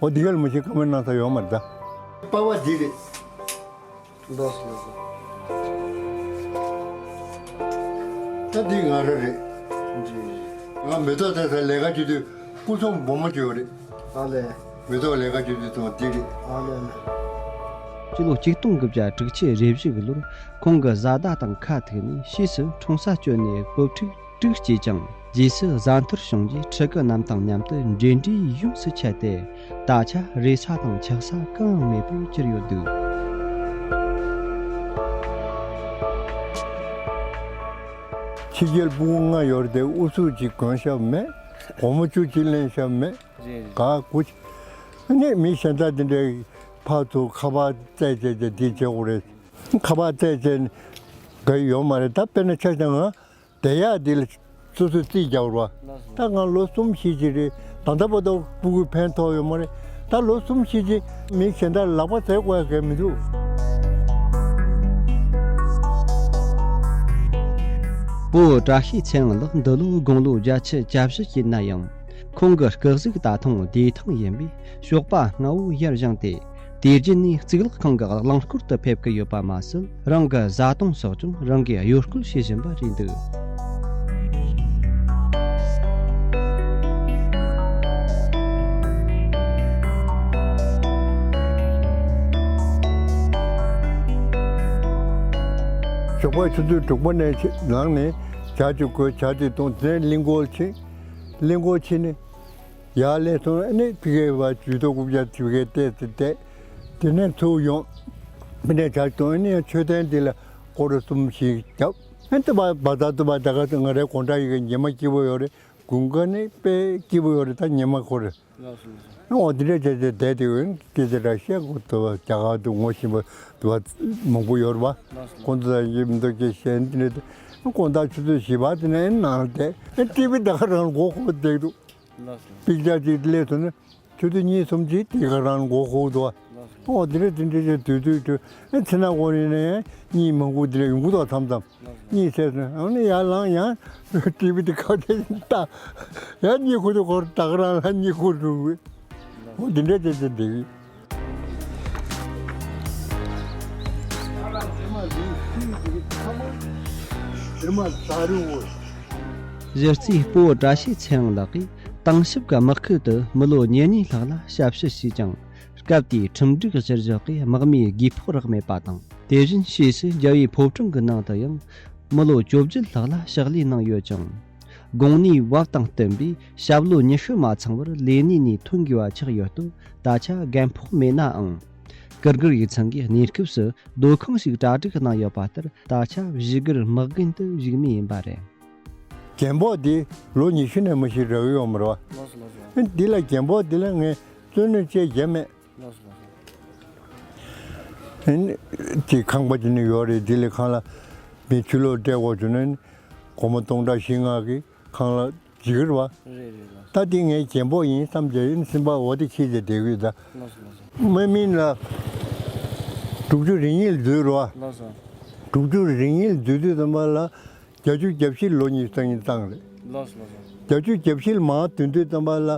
འོ་འདི་ག་ལ་མ་ཞིག་བཀའ་མོལ་གནང་ས་ཡོད་མ་རེད་ད། པ་བ་འདི་རེད། ལོས་ལོས། ད་འདི་ང་རང་རེད། ང་མེ་ཏོག་བཏབ་ས་ལས་ཀ་བྱེད་དུས་སྐུ་སྲུང་སྦོམ་མ་བྱོས་རེད། ཨ་ལས། མེ་ཏོག་ལས་ཀ་བྱེད་དུས་ཚང་འདི་རེད། ཨ་ལས་ལས། སྤྱི་ལོ་ཆིག་སྟོང་དགུ་བརྒྱ་དྲུག་ཅུ་རེ་བཞི་གི་ལོར་ཁོང་གི་བཟའ་ཟླ་དང་ཁ་ཐུག་ནས་ཕྱིས་སུ་འཁྲུངས་ས་བསྐྱོད་ནས་བུ་ཕྲུག་དྲུག་སྐྱེས་ཀྱང་། རྗེས་སུ་བཟའ་མཐར་བྱུང་རྗེས་ཕྲུ་གུ་རྣམས་དང་མཉམ་དུ་འབྲེལ་འདྲིས་ཡོངས་སུ་ཆད་དེ། ད་ཆ་རེ་ས་དང་ཆགས་ས་གང་ཡང་མེད་པར་གྱུར་ཡོད་འདུག་ཕྱི་རྒྱལ་སྤུ་གུ་ལྔ་ཡོད་རེད་དེ་ཨུ་ཚུགས་ཅིག་གོན་ཤེས་མེད། སྒོར་མོ་བཅུ་གཅིག་ལེན་ཤེས་མེད། རེད་རེད། ག་གུ་ཅི། ཨ་ནི་མི་གཞན་དག་དེ་འདྲའི་ཕར་ཚུར་ཁ་པར་བཙལ་བྱས་བྱས་འདི་བྱེད་དགོས་རེད། ཁ་པར་བཙལ་བྱས་ག་ཡོད་མ་རེད། ད་དཔེར་ན་ཆ་བཞག་ང་བསྡད་ཡག་འདི་ལ་སོ་སོས་རྩིས་རྒྱག་རོགས། ད་ང་ལོ་གསུམ་བཞི་ཅིག་རེད། ད་ལྟ་བར་དུ་སྤུ་གུས་ཕན་ཐོགས་ཡོད་མ་རེད། ད་ལོ་གསུམ་བཞི་ཅིག་མི་གཞན་དག་ལག་པ་འཚོལ་དགོས་ཡག་གལ་མི་འདུག་སྤོ་བོ་བཀྲ་ཤིས་ཚེ་རིང་ལགས་འདི་ལོ་དགུང་ལོ་བརྒྱད་ཅུ་གྱ་བཞི་ཡིན་ན་ཡང་། ཁོང་གི་སྐུ་གཟུགས་ད་དུང་བདེ་ཐང་ཡིན་པས་ཞོགས་པ་སྔ་བོ་ཡར་བཞེངས་ཏེ། དུས་རྒྱུན་ནས་གཙུག་ལག་ཁང་གི་རླངས་འཁོར་དུ་ཕེབས་ཀྱི་ཡོད་པ་མ་ཟད། རང་གི་བཟའ་བཏུང་སོགས་ཀྱང་རང་གིས་གཡོ་སྐོལ་བྱེད་བཞིན་པ་རེད་འདུག་ཞོགས་པ་ཆུ་ཚོད་དྲུག་པ་ནས་ལངས་ནས་ཇ་ཅིག་བསྐོལ། ཇ་ཅིག་བཏུང་། དེ་ནས་གླིང་སྐོར་ཕྱིན། གླིང་སྐོར་ཕྱིན་ནས། ཡར་སླེབས་སོང་། ཨ་ནི་ཕ་གིའི་བར་ཇུས་གཏོགས་རྐུབ་བཀྱག་ཕ་གིའི་བལྟས་ཏེ་བསྡད། དེ་ནས་ཚུར་ཡོང་། ཕ་ནས་བྱ་གཏོང་། ཨ་ནི་མཆོད་རྟེན་དེ་ལ་སྐོར་ར་གསུམ་ཞིག་བརྒྱབ། ཨ་ནི་བ་བ་ད་དུ་བ་ད་ག་ང་རའི་དགོང་དག་ཡི་གེ་ཉི་མ་སྐྱིད་པོ་ཡོད་རེད། དགུན་ཁ་ནི་དཔེ་སྐྱིད་པོ་ཡོད་རེད། ད་ཉི་མ་ཁོ་རེ། ལགས་སོ་ལགས་སོ། ཨོ་དེ་འདྲ་བྱས་བྱས་བསྡད་དེ་འོན་ཏེ་དེ་འདྲ་བཤད་དགོས་འདུག་རྒྱ་གར་དུ་ངོ་ཤེས་པ་དུ་བ་མང་པོ་ཡོད་རེད་པ། ལགས་སོ། ཁོང་ཚོ་ལ་ཡིབ་མདོ་སྐྱེ་ཞེན་དེ་འདྲ་དེ་དགོང་དག་ཆུ་ཚོད་བཞི་པ་དེ་ནས་ནང་ལ་བསྡད། ཨེ་ཊི་ཝི་ད་ག་རང་མགོ་འཁོར་བསྡད་འདུག་ལགས་སོ། པིག་ཅར་ཅིག་སླེབས་སོང་ན་ཆུ་ཚོད་གཉིས་གསུམ་ཅིག་དེ་ག་རང་མགོ་འཁོར་འདུག་ལགས་སོ། ཨོ་དེ་འདྲ་དེ་འདྲ་བྱས་དུས་དུས་དུས་ཨེ་ཚེ་ན་འཁོར་ཡིན་ན་ཡང་གཉིད་མ་ཁུག་དེ་འདྲ་ཡོང་གི་འདུག་མཚམས་མཚམས། གཉིད་སད་སོང་། ཨ་ནི་ཡར་ལངས། ཡང་ཊི་ཝི་དེ་ཁ་བརྡ་ལྟ། ཡང་གཉིད་ཁུག་དུས་ཁོ་རང་ད་ག་རང་ལ་གཉིད་ཁུག་འགྲོ་གི། འོ་འདི་འདྲ་བྱས་བྱས་བསྡད་ཀྱི། གཞི་རྩའི་སྤོ་བོ་བཀྲ་ཤིས་ཚེ་དབང་ལགས་ཀྱིས་ཏེང་ཞབས་ཀྱི་དམག་ཁུལ་དུ་མི་ལོ་ཉེར་གཉིས་ལྷག་ལ་ཞབས་ཞུ་བྱས་ཀྱང་། སྐབས་དེའི་ཁྲིམས་སྒྲིག་གཞིར་བཞག་གིས་དམག་མིའི་རྒས་ཕོགས་རག་མེད་པ་དང་། དེ་བཞིན་ཕྱིས་སུ་རྒྱལ་བའི་ཕོ་བྲང་གི་ནང་དུ་ཡང་མི་ལོ་བཅོ་བརྒྱད་ལྷག་ལ་ཕྱག་ལས་གནང་ཡོད་ཅིང་། དགོངས་ནུས་བབ་དང་བསྟུན་པའི་ཞབས་ལོ་ཉི་ཤུ་མ་ཚང་བར་ལས་གནས་ནས་ཐོན་དགོས་པ་ཆགས་ཡོད་སྟབས། ད་ཆ་རྒས་ཕོགས་མེད་ནའང་། ཀིར་གིར་ཡིག་ཚང་གིས་གནས་སྐབས་སུ་སྡོད་ཁང་ཞིག་གྲ་སྒྲིག་གནང་ཡོད་པ་ལྟར། ད་ཆ་བཞུགས་སྒར་དམག་རྒན་དུ་བཞུགས་མུས་ཡིན་པ་རེད། རྒན་པོ་དེ་ལོ་ཉི་ཤུ་ནས་མ་གཞི་རག་གི་ཡོད་མ་རེད་པ། ལགས་སོ་ལགས་སོ། འདི་ལ་རྒན་པོ་འདི་ལ་ངས་བཙོན་གནས་བཅས་བརྒྱབ་མེད། ལགས་སོ་ལགས་སོ། ཨེ་ནི་ཅིག་ཁང་པ་ཅིག་ནི་ཡོད་རེད། དེ་ལས་ཁང་ལ་མི་ཕྱི་ལོགས་སྤྲད་དགོས་བྱུང་ན་ནི་སྒོར་མོ་སྟོང་ཕྲག་བཞི་ལྔ་གི་ཁང་གླ་འཇལ་གི་རེད་པ། རེད་རེད་ལགས། ད་དེ་ངས་རྒན་པོ་ཡིན་བསམ་བྱས་ཨེ་ནི་སེམས་པ་འོ་དེ་འཁྱེར་བྱས་བསྡད་ཀྱི་ཡོད་ད། ལགས་སོ་ལགས་སོ། དམག་མི་ལ་དྲུག་ཅུ་རེ་གཉིས་ལ་འཛུལ་རེད་པ། ལགས་སོ། དྲུག་ཅུ་རེ་གཉིས་ལ་འཛུལ་དུས་ཙམ་པ་ལ་བརྒྱད་ཅུ་གྱ་བཞི་ལོ་གཉིས་སང་ཉིན་བཏང་རེད། ལགས་སོ་ལགས་སོ། བརྒྱད་ཅུ་གྱ་བཞི་ལ་མར་ཐོན་དུས་ཙམ་པ་ལ་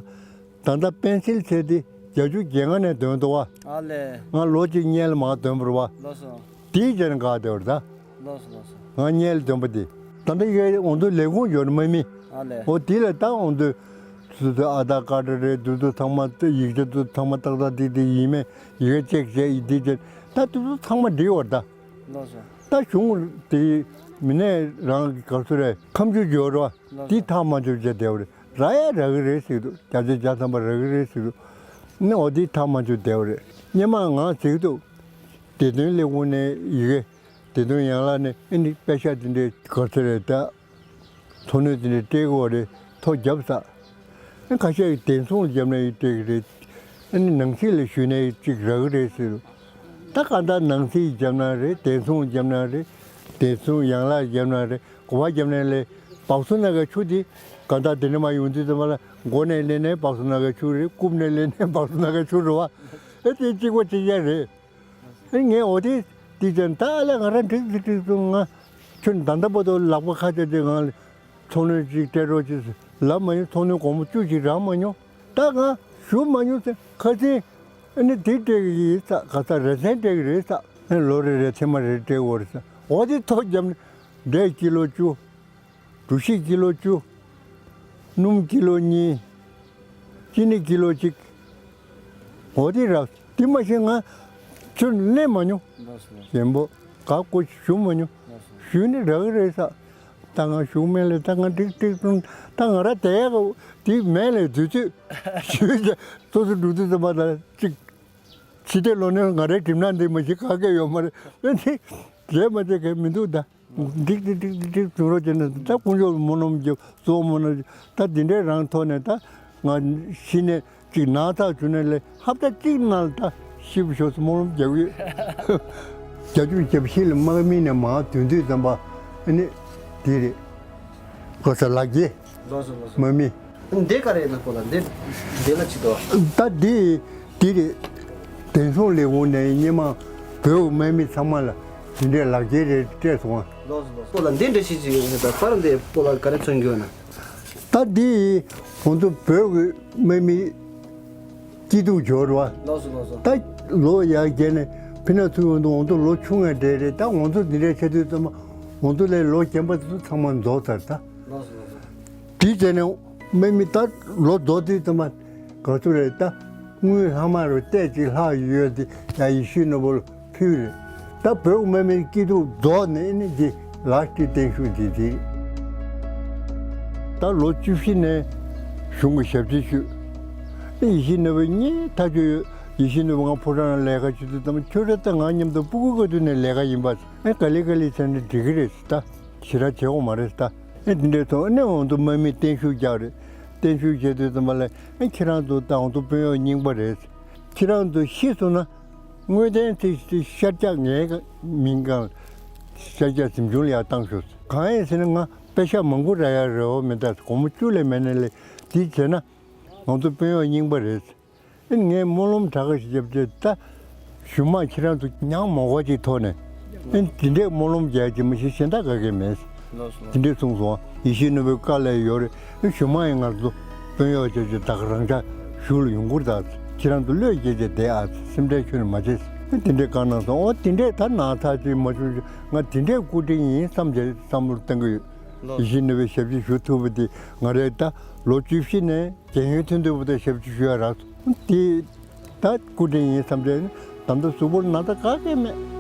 ད་ལྟ་པེན་སིལ་ཚད་དེ་བརྒྱད་ཅུ་གྱ་ལྔ་ནས་ཐོན་འདུག་པ། ཨ་ལས། ང་ལོ་གཅིག་སྔོན་ལ་མར་ཐོན་པ་རེད་པ། ལགས་སོ། དེའི་རྗེས་ནས་འགག་བསྡད་པ་རེད་ད། ལགས་སོ་ལགས་སོ། ང་སྔོན་ལ་ཐོན་པ་དེ། ད་ལྟ་ཡ་འོ་འདུག་ལས་ཁུངས་ཡོད་ནི་དམག་མི། ཨ་ལས། འོ་དེ་ལ་ད་འོ་འདུག་སོ་སོའི་ཨ་དར་ཀར་ཌི་རེད། འདི་ཚོ་ཚང་མ་ཡིག་ཆ་ཚོ་ཚང་མ་ཏག་ཏག་ཏིག་ཏིག་ཡིན་མེད་ཡི་གེ་ཅེག་བྱས་ཡིན་དེ་བྱས་ད་དེ་ཚོ་ཚང་མ་འགྲིག་པ་རེད་ད། ལགས་སོ། ད་གཞུང་དེ་མི་སྣ་རང་གི་ག་ཚོད་རེད། ཁ་མཆུ་འཇོག་རོགས། ལགས་སོ། དེ་ཐག་མ་ཆོད་བྱས་བསྡད་པ་རེད། རག་ཡ་རག་གི་རེད་ཟེར་གི་འདུག་བརྒྱ་ཆ་བརྒྱ་ཐམ་པ་རག་གི་རེད་ཟེར་གི་འདུག་ནི་འོ་དེ་ཐག་མ་ཆོད་བསྡད་པ་རེད། སྔོན་མ་ང་ཟེར་གི་འདུག་བདེ་དོན་ལས་ཁུངས་ནས་ཡི་གེ་བདེ་དོན་ཡན་ལག་ནས་ཨེ་ནི་པེ་ཤག་དེ་འདྲའི་ག་ཚོད་རེད་ད། འཚོ་སྣོན་དེ་འདྲ་སྤྲད་དགོས་རེད། ཐོ་བརྒྱབ་ས། ཁ་ཤས་ཀྱིས་བདེ་སྲུང་ལ་བརྒྱབ་ན་ཡང་སྤྲད་ཀྱི་རེད། ཨ་ནི་ནང་སྲིད་ལ་ཞུས་ན་ཡང་གཅིག་རག་གི་རེད་ཟེར། ད་གང་ལྟར་ནང་སྲིད་བརྒྱབ་ན་རེད། བདེ་སྲུང་བརྒྱབ་ན་རེད། བདེ་སྲུང་ཡན་ལག་བརྒྱབ་ན་རེད། ག་པར་བརྒྱབ་ན་ལས་སྦག་སོ་ནང་གི་ཆུ་དེ་གང་ལྟར་དེ་འདྲ་མར་ཡོང་དུས་ཙམ་པ་ལ་མགོ་ནས་སླེབས་ནའི་སྦག་སོ་ནང་གི་ཆུ་རེད། རྐུབ་ནས་སླེབས་ནའི་སྦག་སོ་ནང་གི་ཆུ་རེད་པ། ཨེ་དེ་གཅིག་པ་གཅིག་རྐྱང་རེད། ཨེ་ངས་འོ་དེ་དེ་ཅན་ད་ཨ་ལས་ང་རང་འགྲིག་འགྲིག་འགྲིག་སོང་། ང་ཁྱོད་ད་ལྟ་བར་དུ་ལག་པ་ཁ་བྱས་ཏེ་ང་ཚོང་ལས་ཅིག་སྤྲད་རོགས་ཅིག་ལབ་མ་མྱོང་། ཚོང་ལས་སྒོར་མོ་བཅུ་ཅིག་རག་མ་མྱོང་། ད་ང་ཞུ་མ་མྱོང་ཟེར། ཁ་སང་ཨ་ནི་དེ་སྤྲད་ཀྱི་ཡིན་ས། ག་ས་རེ་ཚན་སྤྲད་ཀྱི་རེད་ས། ཨ་ནི་ལོ་རེ་རེ་ཚེ་མ་རེ་སྤྲད་དགོས་རེད་ས། འོ་དེ་ཐོ་བརྒྱབ་ནས་འབྲས་ཀི་ལོ་བཅུ། འབྲུ་ཤིང་ཀི་ལོ་བཅུ། སྣུམ་ཀི་ལོ་གཉིས། ཅི་ནི་ཀི་ལོ་གཅིག་འོ་དེ་རག་དེ་མ་གཞི་ང་ཚུར་གནས་མ་མྱོང་། ལགས་སོ། རྒན་པོ་ག་སྐོར་ཞིག་ཞུ་མ་མྱོང་། ལགས་སོ། ཞུས་ནི་རག་གི་རེད་ས། ད་ང་ཞུ་མེད་ལས་ད་ང་ཀྲིག་ཀྲིག་གསུངས། ད་ང་རང་དེ་ག་དེ་མེད་ལས་དུས་ཚོད་ཞུས་ཀྱང་སོ་སོ་འགྲོ་དུས་ཙམ་པ་ད་ཅིག་ཕྱི་དེ་ལོ་ནས་ང་རའི་གྲིབ་ནག་འདི་མ་གཞི་ག་གེ་ཡོད་མ་རེད། ཨེ་ནི་རེད་མ་བྱེད་མཁན་མི་འདུག་ད། འགྲིག་འགྲིག་འགྲིག་འགྲིག་འགྲིག་བྱུང་རོགས་བྱས་ནས་ད་དཀོན་མཆོག་སྨོན་ལམ་རྒྱབ། གཙོ་བོ་སྨོན་ལམ་རྒྱབ། ད་འདི་འདྲའི་རང་ཐོག་ནས་ད་ང་ཤི་ནས་ཅིག་ན་ཚ་བྱུང་ནས་ལས་ཧབ་ཏ་གཅིག་ནང་ལ་ད་ཤི་བ་ཤོག་སྨོན་ལམ་རྒྱབ་ཡོད། བརྒྱ་ཆུ་བརྒྱ་བཞི་ལ་དམག་མི་ནས་མར་ཐོན་དུས་ཙམ་པ་ཨ་ནི་དེ་རེད། གོ་ས་ལག་འཁྱེར། ལགས་སོ་ལགས་སོ། དམག་མི། འདི་ག་རེ་ཡིན་ན་ཁོ་ལ་འདི་འདི་ལ་ཅི་དོ། ད་འདི་འདི་རེད། བདེ་སྲུང་ལས་ཁུངས་ནས་སྔོན་མ་བོད་ཀྱི་དམག་མི་ཚང་མ་ལ་འདི་འདྲའི་ལག་འཁྱེར་རེ་སྤྲད་སོང་ང་། ལགས་སོ་ལགས་སོ། ཁོ་ལ་འདི་འདྲ་ཞིག་ཅིག་ཡོད་ཟེར། ད་པར་འདི་ཁོ་ལ་ག་རེ་མཚོན་གྱི་ཡོད་ན། ད་འདི་ཁོང་ཚོ་བོད་ཀྱི་དམག་མི་སྐྱིད་སྡུག་འབྱོར་བ། ལགས་སོ་ལགས་སོ། ད་ལོ་ཡར་རྒྱས་ནས་ཕི་ན་ཚུར་ཡོང་དུས་ཁོང་ཚོ་ལོ་ཆུང་བའི་གྲས་རེད། ད་ཁོང་ཚོ་འདི་འདྲའི་ཆེ་དུས་ཙམ་པ་ཁོང་ཚོ་ལས་ལོ་རྒན་པ་དེ་ཚོ་ཚང་མ་རྫོགས་ཚར་ད། ལགས་སོ་ལགས་སོ། དེའི་རྗེས་ནས་དམག་མི་ད་ལོ་རྫོགས་དུས་ཙམ་པ་ག་ཚོད་རེད། ད་དངུལ་ལྷག་མ་རུ་ཏོག་ཙམ་ལྷག་ཡོད་དེ་ཡ་ཡེ་ཤེས་ནོར་བུ་ལ་ཕུལ་རེད། ད་བོད་དམག་མིའི་སྐྱིད་སྡུག་རྫོགས་ནས་ནི་འདི་ལག་གི་བརྟན་བཞུགས་འདི་འདི་རེད། ད་ལོ་བཅུ་བཞི་ནས་གཞུང་གི་ཞབས་ཕྱི་ཞུས། ཡེ་ཤེས་ནོར་བུ་ངས་ཐག་ཆོད་ཡོད། ཡེ་ཤེས་ནོར་བུ་ང་ཕོ་བྲང་ལ་ལས་ཀ་བྱེད་དུས་ཙམ་ཁྱོད་རེ་ད་ང་མཉམ་དུ་སྤུ་གུ་ག་དུས་ནས་ལས་ཀ་ཡིན་པ། ཨེ་ག་ལེ་ག་ལེ་བྱས་ནས་འགྲིག་གི་རེད་ད། ཞེ་དྲག་བྱེད་དགོས་མ་རེད་ད། ཨེ་འདི་འདྲའི་ཐོག་ཨེ་ནས་འོང་དུ་དམག་མིས་བརྟན་བཞུགས་རྒྱག་རེད། བརྟན་བཞུགས་བྱེད་དུས་ཙམ་པ་ལ་ཨེ་ཁྱེད་རང་ཚོ་ད་འོང་དུ་དཔོན་གཡོག་རྙིང་པ་རེད། ཁྱེད་རང་ཚོ་ཤི་སོང་ན་དངོས་བདེན་ཚེ་ཤར་རྒྱག་ངའི་མིང་གང་ཤར་རྒྱག་གཟིམ་ཆུང་ལ་ཡར་བཏང་ཤོག་གང་ཡིན་ཟེར་ན་ང་པེ་ཤ་མང་པོ་རག་ཡ་རེད་འོ་མི་ད་སྒོར་མོ་བཅུ་ལས་མེད་ནས་ལས་དེ་བྱས་ན་ང་ཚོ་དཔོན་གཡོག་རྙིང་པ་རེད། ཨེ་ངས་སྨོན་ལམ་དྲག་ག་ཞིག་བརྒྱབ་རྗེས་ད་གཞུག་མ་ཁྱེད་རང་ཚོ་ཉག་མོག་པ་ཅིག་ཐོག་ནས་ཨེ་དེ་འདྲས་སྨོན་ལམ་རྒྱག་ཅིག་མ་གཞི་གཞན་དག་ག་གེ་མེད། ལགས་སོ། དེ་འདྲས་གསུངས་སོང་། ཡེ་ཤེས་ནོར་བུའི་བཀའ་ལས་ཡོད་རེད། ཨེ་གཞུག་མ་ཡིན་ང་ཚོ་དཔོན་གཡོག་བྱས་རྗེས་ད་ག་རང་ཅག་གཞུག་ལ་ཡོང་ཁུལ་ད་ཁྱེད་རང་ཚོ་བློས་འགེལ་བྱས་བསྡད་ཨ་སེམས་ཁྲལ་ཁྱོན་ནས་མ་བྱེད། ཨེ་དེ་འདྲས་བཀའ་གནང་སོང་། ཨོ་དེ་འདྲས་ད་ན་ཚ་ཅིག་མ་བྱུང་ཞིག་ང་དེ་འདྲས་སྐུ་དྲིན་ཡིན་བསམ་བྱས་བསམ་བློ་གཏོང་གི་ཡོད། ལགས། ཡེ་ཤེས་ནོར་བུའི་ཞབས་ཕྱི་ཞུ་ཐུབ་པ་དེ་ང་རའི་ད་ལོ་བཅུ་བཞི་ནས། རྒན་ཡོལ་ཐོན་དུས་བུ་དེ་ཞབས་ཕྱི་ཞུ་ཡ་རག་སོང་། དེ་ད་སྐུ་དྲིན་ཡིན་བསམ་བྱས་ནས་ད་ལྟ་གཟུགས་པོར་ན་ཚ་ག་གེ་མེད།